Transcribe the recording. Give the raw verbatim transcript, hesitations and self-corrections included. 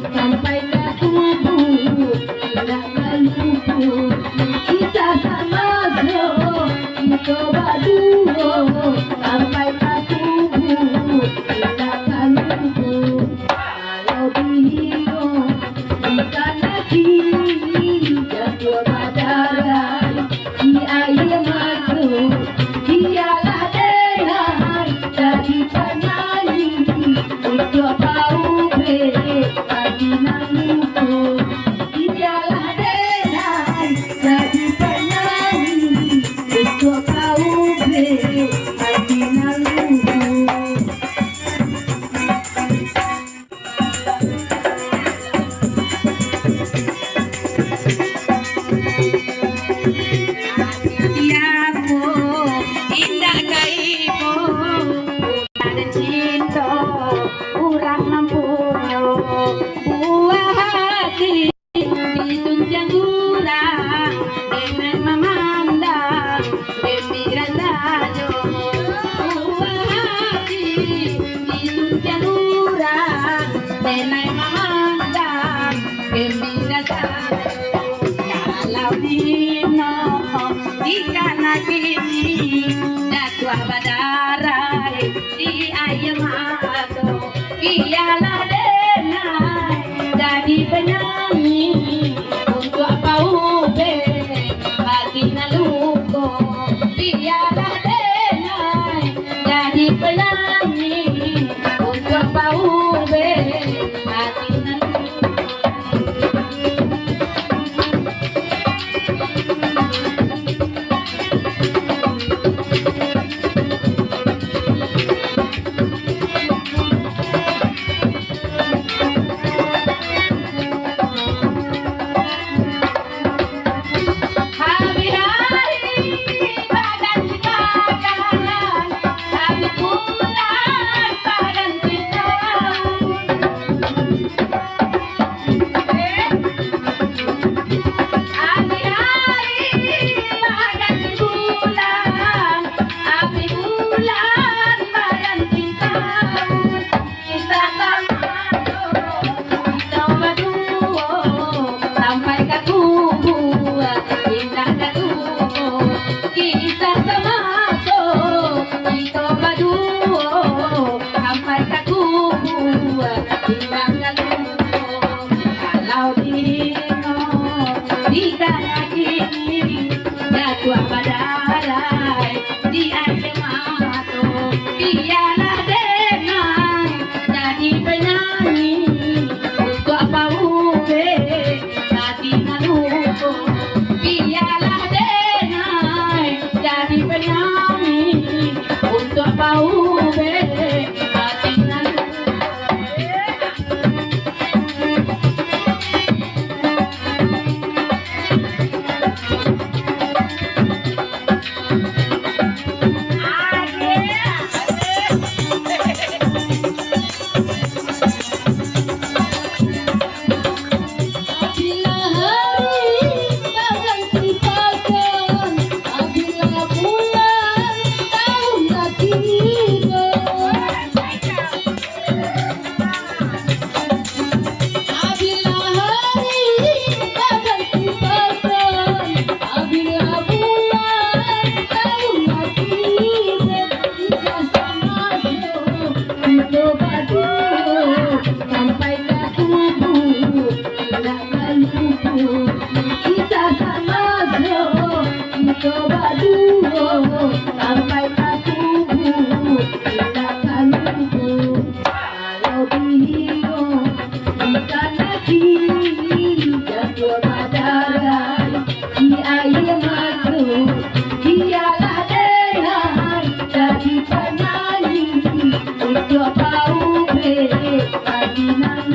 Sampai ka kubu, indak ka lupo. Kisah samaso kito baduo, sampai ka kubu, indak ka lupo. Kalau dihino, di sana kini, jatuah badarai. Di aia mato, bialah denai jadi panyanyi untuak paubek ati nan luko. Bialah denai jadi panyanyi untuak paubek ati nan luko. Siapo indak ka ibo, bulan cinto urang mampunyo buah hati. Disuntiang urang, denai mamandang, gembira sajo. Buah hati, disuntiang urang, denai mamandang, gembira sajo. Kalau dino, di kana kini, jatuah badarai, di aia mato, bialah denai jadi panyanyi untuak paubek ati nan luko. Bialah denai jadi panyanyi untuak paubek ati nan luko. Sampai ka kubua, indak ka lupo. Kisah samaso kito baduo, sampai ka kubua, indak ka lupo. Kalau dihino, di kana kini, jatuah badarai, di aia mato, bialah denai jadi panyanyi untuak paubek ati nan luko. Bialah denai jadi panyanyi untuak paubek ati nan luko. Sampai ka kubua, indak ka lupo. Kisah samaso kito baduo, sampai ka kubua, indak ka lupo. Kalau dihino, di kana kini, jatuah badarai, di aia mato, bialah denai jadi panyanyi untuak paubek ati nan